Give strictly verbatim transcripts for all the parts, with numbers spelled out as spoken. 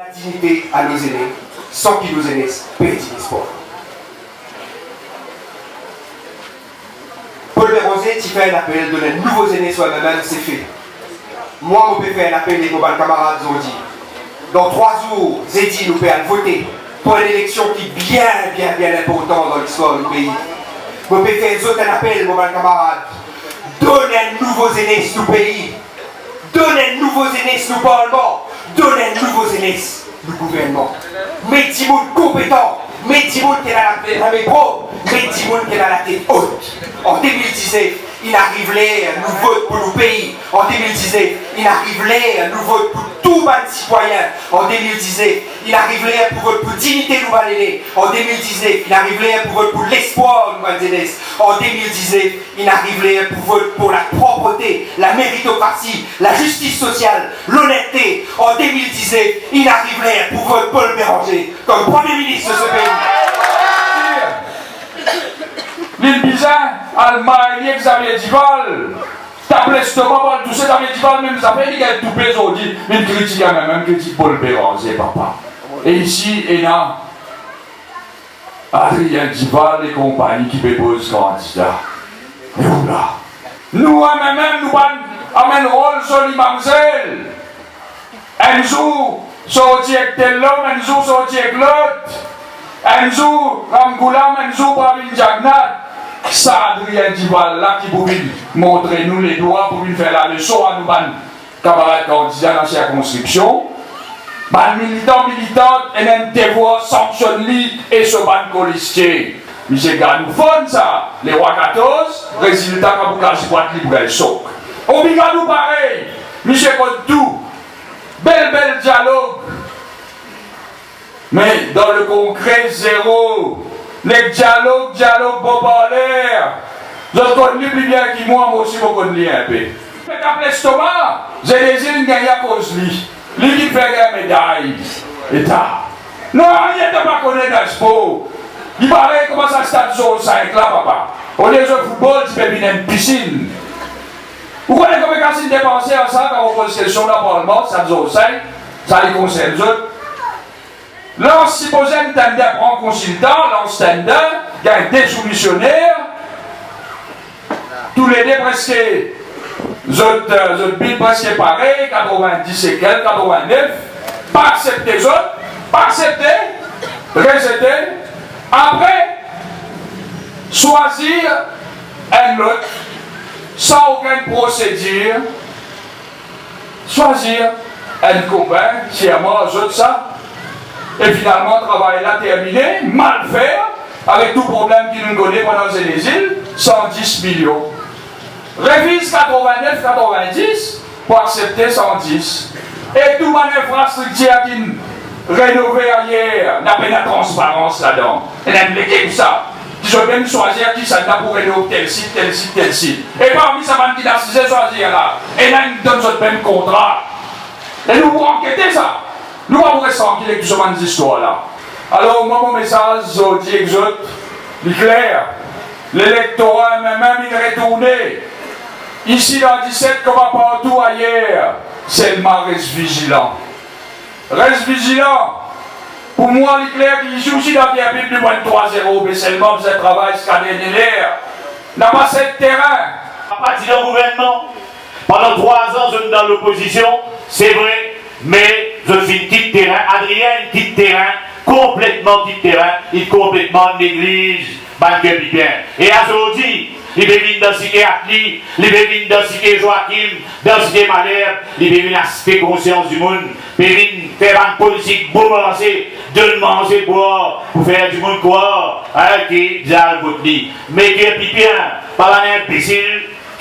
La dignité à nos aînés, san ki nou zenes perdi lespwar. Paul Bérenger ti fer enn apel donn enn nouvo zenes, mwa mem, se fer. Mwa, mo pe fer enn apel ek mo bann kamarad zordi. Dan trwa zour, zedi, nou pe al vote pou enn eleksion ki bien, bien, bien inportan dan listwar nou pei. Mo pe fer zot enn apel, mo bann kamarad. Donn enn nouvo zenes nou pei. Donn enn nouvo zenes nou parlman. Donn enn nouvo zenes nou gouvernman. Met dimoun konpetan, met dimoun ki ena lame prop, met dimoun ki ena latet ot. An de mil diznef, inn ariv ler nou vot pou nou pei. An de mil diznef, inn ariv ler nou vot pou tou bann sitwayin. An de mil diznef, inn ariv ler pou vot pou dignite nou bann ene. An de mil diznef, inn ariv ler pou vot pou lespwar nou bann zenes. An de mil diznef, inn ariv ler pou vot pou laproprete, lameritokrasi, lazistis sosial, lonerte. An de mil diznef, inn ariv ler pou vot Paul Bérenger kom Premie Minis de se pei. Linn bizin al marye Xavier Duval, tap lestoma pou al touse Xavier Duval, mem zafer li gagn toupe zordi, vinn kritik, mem, mem kritik Paul Bérenger, papa. E isi, ena Adrien Duval e konpagni ki pe poz kandida. E oula! Nou, mem, mem, nou pa'nn amenn rol zoli mamzel. Enn zour sorti ek tel lom, enn zour sorti ek lot. Enn zour Ramgoolam, enn zour Pravin Jugnauth. Sa Adrien Duval la ki pou vinn montre nou ledwa, pou vinn fer laleson a nou bann kamarad kandida dan sirkonskripsion, bann militan, militant, ena enn devwar sanksionn li e so bann kolistie. Misie Ganoufon sa, lerwa katorz, rezilta kan pou kaz bwat li pou gagn sok. Obigadou parey, misie kont tou, bel, bel dialog. Me dan le konkre, zero. Nek dialog, dialog, bon parler. Zot konn li pli bien ki mwa, mwa osi mo konn li inpe. Pe tap lestoma, Zenezin gagn akoz li. Li ki fer gagn meday. Eta. Non, li eta pa kone dan spor. Li parey kouma sa Stad Zone Sink la, papa. Olie zwe foutbol, ti pe vinn enn pisinn. Ou kone konbien kas inn depanse ar sa, kan ou poz kestion dan parlman, Stad Zone Sink, sa li konsern zot. Lans sipoze enn tender, pran konsiltan, lans tender, gagn de soubmisyoner, toulede preske, zot, zot bid preske parey, katrovin-dis e kek, katrovin-nef, pa aksepte zot, pa aksepte, rezete, apre, swazir enn lot, san okenn prosedir, swazir enn kopin, sirman zot sa, e finalman travay la termine, mal fer, avek tou problem ki nou kone pandan Zenezin, san dis milion. Reviz katrovin-nef, katrovin-dis pou aksepte san dis. E tou bann infrastriktir ki'nn renove ayer, napa ena transparans ladan. Ena enn lekip sa. Ki zot mem swazir kisannla pou renov tel sit, tel sit, tel sit. E parmi sa bann ki'nn asize swazir la, ena inn donn zot mem kontra. E nou pou ankete sa. Nou pa pou res trankil ek tou sa bann zistwar la. Alor, mwa, mo mesaz zordi ek zot, li kler. Lelektora, mem, mem, inn retourne. Isi, dan Diset, kouma partou ayer, selman res vizilan. Res vizilan. Pou mwa, li kler ki isi osi, dan Vye Pit, nou pran trwa zero, me selman bizin travay ziska dernie ler. Napa set terin. Papa ti dan gouvernman. Pandan trwa an, zot dan lopozision, se vre, me zot finn kit terin. Adrien, li kit terin, konpletman kit terin, li konpletman negliz bann ker pipin. E azordi, li pe vinn dan site Atli, li pe vinn dan site Joakim, dan site Malherbe, li pe vinn aste konsians dimoun, pe vinn fer bann politik bomanse, donn manze bwar, pou fer dimoun krwar, hein, ki bizin al vot li. Me ker pipin, pa bann inbesil,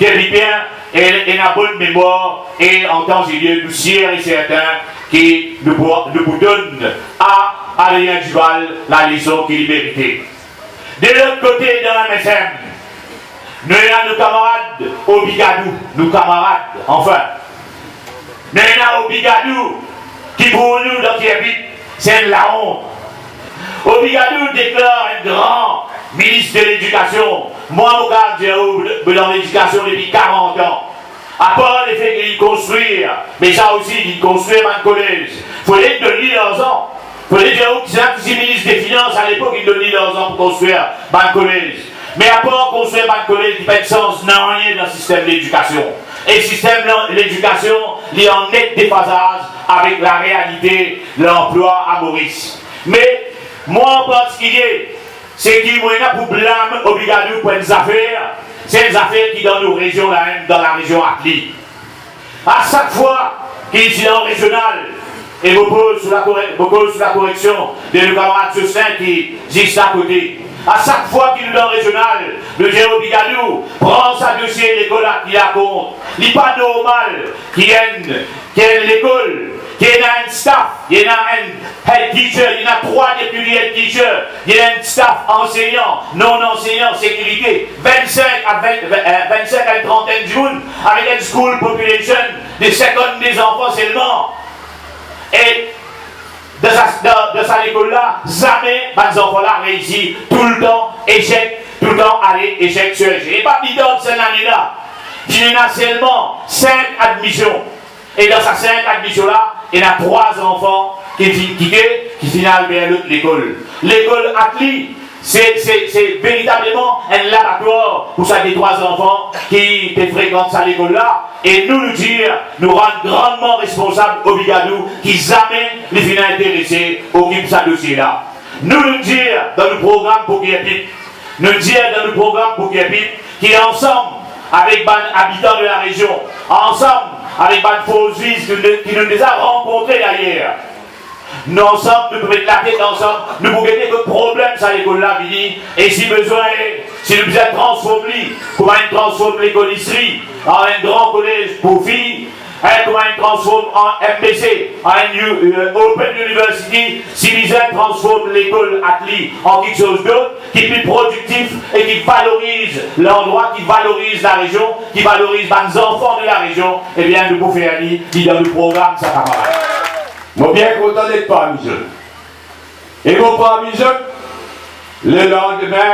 ker pipin, e, ena bonn memwar, e an tan e lie, nou sir e sertin ki nou pou, nou pou donn a Adrien Duval laleson ki li merite. De lot kote, dan M S M, nou ena nou kamarad Obigadou, nou kamarad, anfin. Nou ena Obigadou, ki pou nou, dan Ker Pit, se enn laont. Obigadou deklar enn gran minis de ledikasion. Mwa, mo kapav dir ou, mo dan ledikasion depi karant an. Apar lefe ki li konstrir, me sa osi, li konstrir bann kolez, Fode donn li larzan. Fode dir ou ki sa ki ti minis de finans alepok, ki donn li larzan pou konstrir bann kolez. Me apar konstrir bann kolez, li pa ti sanz nanye dan sistem ledikasion. E sistem la, ledikasion, li an net defazaz avek larealite lanplwa a Moris. Me mwa an partikilie, seki mo ena pou blam Obigadou pou enn zafer, se enn zafer ki dan nou rezion la mem, dan larezion Atli. A sak fwa ki li ti dan rezional, e mo poz sou lakore-, mo poz sou lakoreksion de nou kamarad Joslin ki zis akote, a sak fwa ki nou dan rezional, nou dir Obigadou, pran sa dosie lekol Atli a kont. Li pa normal ki enn, ki enn lekol, ki ena enn staff, ki ena enn head teacher, li ena trwa deputy head teacher, li ena enn staff ansegnan, non ansegnan, sekirite, vinn-sink a vinn, vinn, eh, vinn-sink a enn trantenn dimoun, avek enn school population de sinkant-de zanfan selman. E dan sa, dan, dan sa lekol la, zame bann zanfan la reisi, toultan esek, toultan ale esek sir esek. E pa pli tar ki sa lane la, finn ena selman sink admision. E dan sa sink admision la, ena trwa zanfan ki finn kite, ki finn al ver lot lekol. Lekol Atli, se, se, se veritableman enn labatwar pou sa detrwa zanfan ki pe frekant sa lekol la. E nou, nou dir, nou rann grandman responsab Obigadou ki zame li finn interese okip sa dosie la. Nou, nou dir dan nou program pou Guerpit, nou dir dan nou program pou Guerpit ki ansam avek bann abitan de larezion, ansam avek bann Fozis ki nou, ki nou deza rankontre dayer, nou ansam, nou pou met latet ansam, nou pou gete kot problem sa lekol la vini, e si bezwin, si nou bizin transform li, kouma inn transform lekol Isri an enn gran kolez pou fi, e kouma inn transform an M B C an enn u-, eh, Open University, si bizin transform lekol Atli an kiksoz dot ki pli prodiktif e ki valoriz landrwa, ki valoriz larezion, ki valoriz bann zanfan de larezion, ebien, nou pou fer li, li dan nou program sa, kamarad. Mo bien kontan d'et parmi zot. E mo parmi zot, lelandime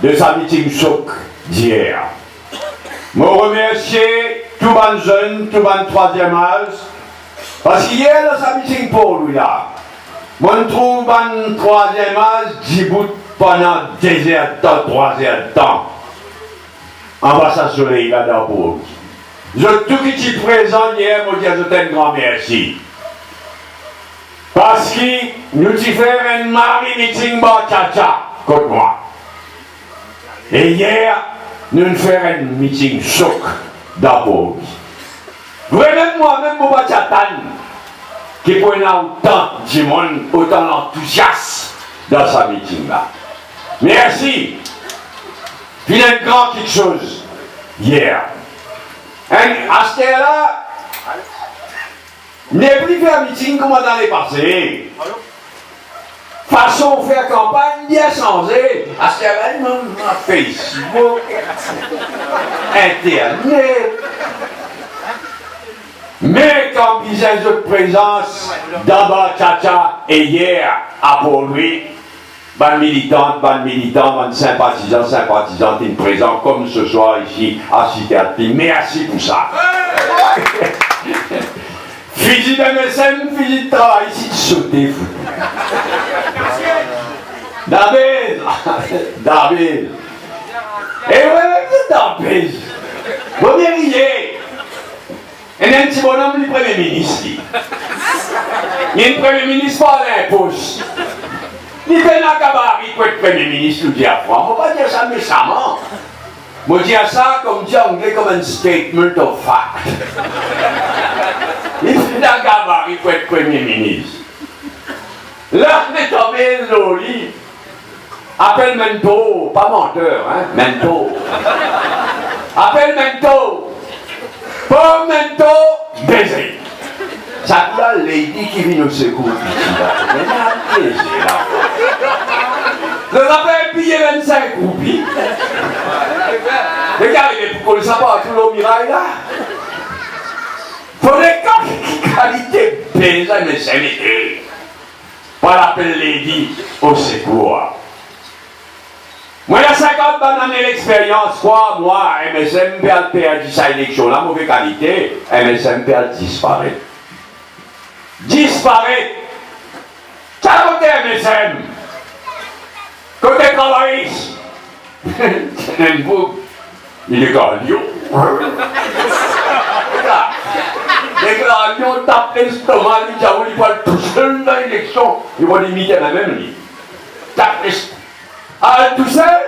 de sa miting sok diyer. Mo remersie tou bann zenn, tou bann trwaziem az, parski yer dan sa miting Port Louis la, mo'nn trouv bann trwaziem az dibout pandan de zer tan, trwa zer tan, anba sa soley la dan Port Louis. Zot tou ki ti prezan yer, mo dir zot enn gran mersi. Parski nou ti fer enn mari miting bar Chacha kot mwa. E yer, nou'nn fer enn miting sok dan Port Louis. Vremem, mwa mem, mo pa ti atann ki pou ena otan dimoun, otan lantouzias dan sa miting la. Mersi. Finn enn gran kiksoz yer. Enn, aster la, nepli fer miting kouma lane pase. Fason fer kanpagn bien sanze. Aster la, nou, nou ena Facebook, Internet. Me kan bizin zot prezans dan bar Chacha e yer a Port Louis, bann militant, bann militan, bann sinpatizan, sinpatizant inn prezan, kom seswar isi a Site Atli. Mersi pou sa. Fizi de mesenn, fizi de travay, si ti sote, fouti. Dabez, dabez. E wi, dabez. Mo bien riye. Ena enn ti bonom, li premie minis, li. Li enn premie minis par linpos. Li pena gabari pou et premie minis, nou dir fran. Mo pa dir sa mesaman. Mo dir sa, kouma dir Angle, kom enn statement of fact. Li pena gabari pou et premie minis. La, met anbe lor li. Apel mentor, pa manter, hein, mentor. Apel mentor. Pran mentor, beze. Sa kou la, lady ki vinn o sekour, piti la. Me la, beze la. Ler la pe piye vennsenk roupi. Me ki arive pou kol sa partou lor miray la. Fode ki kalite beze, me sa, me pou al apel lady o sekour. Mwa, ena sinkant bann ane lexperyans, krwar mwa, M S M pe al perdi sa eleksion la, move kalite, M S M pe al disparet. Disparet. Sa kote M S M? Kote travayis? Enn boug, li deklar Lyon. Deklar Lyon, tap lestoma, li dir li pou al tousel dan eleksion. Li pou limit limem li. Tap lestoma. Al tousel,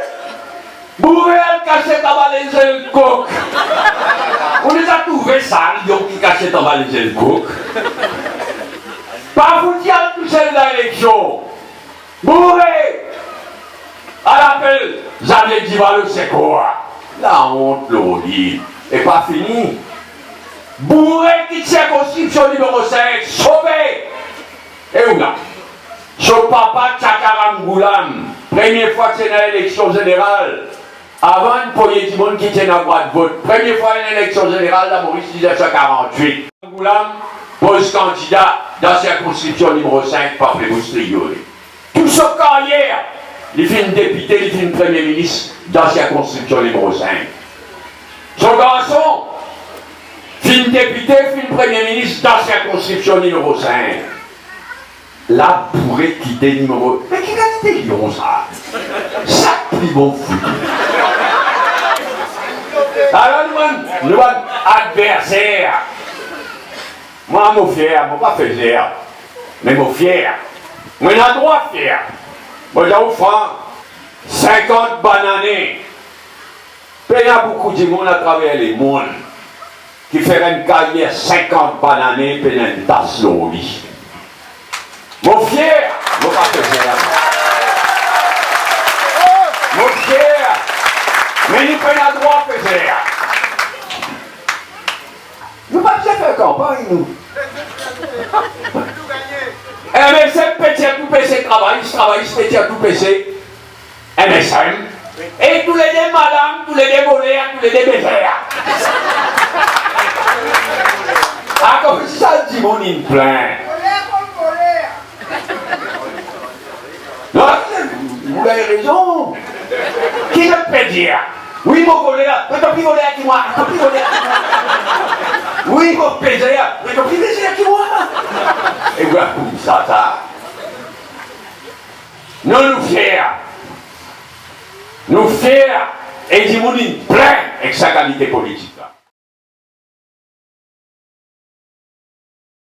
boure al kasiet anba lezel kok. Ou deza trouve sa, lion ki kasiet anba lezel kok? Pa fouti al tousel dan eleksion. Boure! Al apel Xavier Duval osekour. Laont lor li. E pa fini. Boure kit sirkonskripsion nimero sink, sove! E ou la? So papa Tchakram Ghoulam, premie fwa ti ena eleksion zeneral, avan enn pogne dimoun ki ti ena drwa vot, premie fwa ena eleksion zeneral dan Moris, diznef san karant-wit. Ghoulam poz kandida dan sirkonskripsion nimero sink, Paplebouch Triyole. Tou so karyer, li finn depite, li finn premie minis dan sirkonskripsion nimero sink. So garson finn depite, finn premie minis dan sirkonskripsion nimero sink. La boure kite nimero. Me ki kalite lion sa? Sa pli bon fouti. Alor nou bann, nou bann adverser. Mwa mo fier, mo pa fezer. Me mo fier. Mo ena drwa fier. Mo dir ou fran, sinkant banane. Pena boukou dimoun atraver lemond ki fer enn karyer sinkant banane, pena enn tas lor li. Mo fier, mo pa fezer. Mo fier, me nou pena drwa fezer. Nou pa bizin fer kanpagn, nou. M S M pe tir tou pese travayis, travayis pe tir tou pese M S M. E toulede malang, toulede voler, toulede bezer. Akoz sa dimoun inn plin. Non, ou gagn rezon. Ki zot pe dir? Wi, mo voler, me to pli voler ki mwa, to pli voler ki mwa. Wi, mo bezer, me to pli bezer ki mwa. E vwala koumsa sa. Non, nou fier. Nou fier. E dimoun inn plin ek sa kalite politik.